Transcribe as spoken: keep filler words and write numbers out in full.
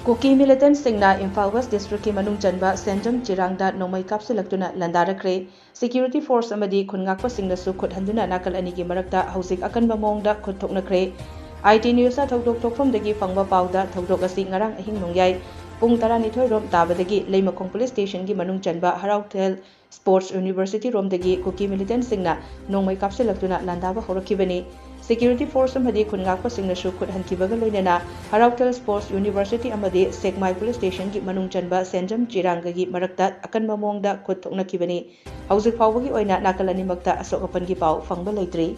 ꯀꯨꯀꯤ ꯃꯤꯂꯤꯇꯦꯟꯠꯁꯤꯡꯅ Imphal West ꯗꯤꯁꯇ꯭ꯔꯤꯛꯀꯤ ꯃꯅꯨꯡ ꯆꯟꯕ ꯁꯦꯟꯖꯝ ꯆꯤꯔꯥꯡꯗ ꯅꯣꯡꯃꯩ ꯀꯥꯞꯁꯤꯜꯂꯛꯇꯨꯅ ꯂꯥꯟꯗꯥꯔꯛꯈ꯭ꯔꯦ꯫ ꯁꯦꯀ꯭ꯌꯨꯔꯤꯇꯤ ꯐꯣꯔꯁ ꯑꯃꯗꯤ ꯈꯨꯟ ꯉꯥꯛꯄꯁꯤꯡꯅꯁꯨ ꯈꯨꯠ ꯍꯟꯗꯨꯅ ꯅꯥꯀꯜ ꯑꯅꯤꯒꯤ ꯃꯔꯛꯇ ꯍꯧꯖꯤꯛ ꯑꯀꯟꯕ ꯃꯑꯣꯡꯗ ꯈꯨꯠ ꯊꯣꯛꯅꯈ꯭ꯔꯦ꯫ ꯑꯥꯏ ꯇꯤ ꯅ꯭ꯌꯨꯁꯅ ꯊꯧꯗꯣꯛ ꯊꯣꯛꯐꯝꯗꯒꯤ ꯐꯪꯕ ꯄꯥꯎꯗ ꯊꯧꯗꯣꯛ ꯑꯁꯤ ꯉꯔꯥꯡ ꯑꯍꯤꯡ ꯅꯣꯡꯌꯥꯏ ꯄꯨꯡ ꯇꯔꯥꯅꯤꯊꯣꯏ ꯔꯣꯝ ꯇꯥꯕꯗꯒꯤ ꯂꯩꯃꯈꯣꯡ ꯄꯨꯂꯤꯁ ꯁ꯭ꯇꯦꯁꯟꯒꯤ ꯃꯅꯨꯡ ꯆꯟꯕ ꯍꯔꯥꯎꯊꯦꯜ ꯁ꯭ꯄꯣꯔꯠꯁ ꯌꯨꯅꯤꯚꯔꯁꯤꯇꯤ ꯔꯣꯝꯗꯒꯤ ꯀꯨꯀꯤ ꯃꯤꯂꯤꯇꯦꯟꯠꯁꯤꯡꯅ ꯅꯣꯡꯃꯩ ꯀꯥꯞꯁꯤꯜꯂꯛꯇꯨꯅ ꯂꯥꯟꯗꯥꯕ ꯍꯧꯔꯛꯈꯤꯕꯅꯤ꯫ ꯁꯦꯀ꯭ꯌꯨꯔꯤꯇꯤ ꯐꯣꯔꯁ ꯑꯃꯗꯤ ꯈꯨꯟ ꯉꯥꯛꯄꯁꯤꯡꯅꯁꯨ ꯈꯨꯠ ꯍꯟꯈꯤꯕꯒ ꯂꯣꯏꯅꯅ ꯍꯔꯥꯎꯊꯦꯜ ꯁ꯭ꯄꯣꯔꯠꯁ ꯌꯨꯅꯤꯚꯔꯁꯤꯇꯤ ꯑꯃꯗꯤ ꯁꯦꯛꯃꯥꯏ ꯄꯨꯂꯤꯁ ꯁ꯭ꯇꯦꯁꯟꯒꯤ ꯃꯅꯨꯡ ꯆꯟꯕ ꯁꯦꯟꯖꯝ ꯆꯤꯔꯥꯡꯒꯒꯤ ꯃꯔꯛꯇ ꯑꯀꯟꯕ ꯃꯑꯣꯡꯗ ꯈꯨꯠ ꯊꯣꯛꯅꯈꯤꯕꯅꯤ꯫ ꯍꯧꯖꯤꯛ ꯐꯥꯎꯕꯒꯤ ꯑꯣꯏꯅ ꯅꯥꯀꯜ ꯑꯅꯤꯃꯛꯇ ꯑꯁꯣꯛ ꯑꯄꯟꯒꯤ ꯄꯥꯎ ꯐꯪꯕ ꯂꯩꯇ꯭ꯔꯤ꯫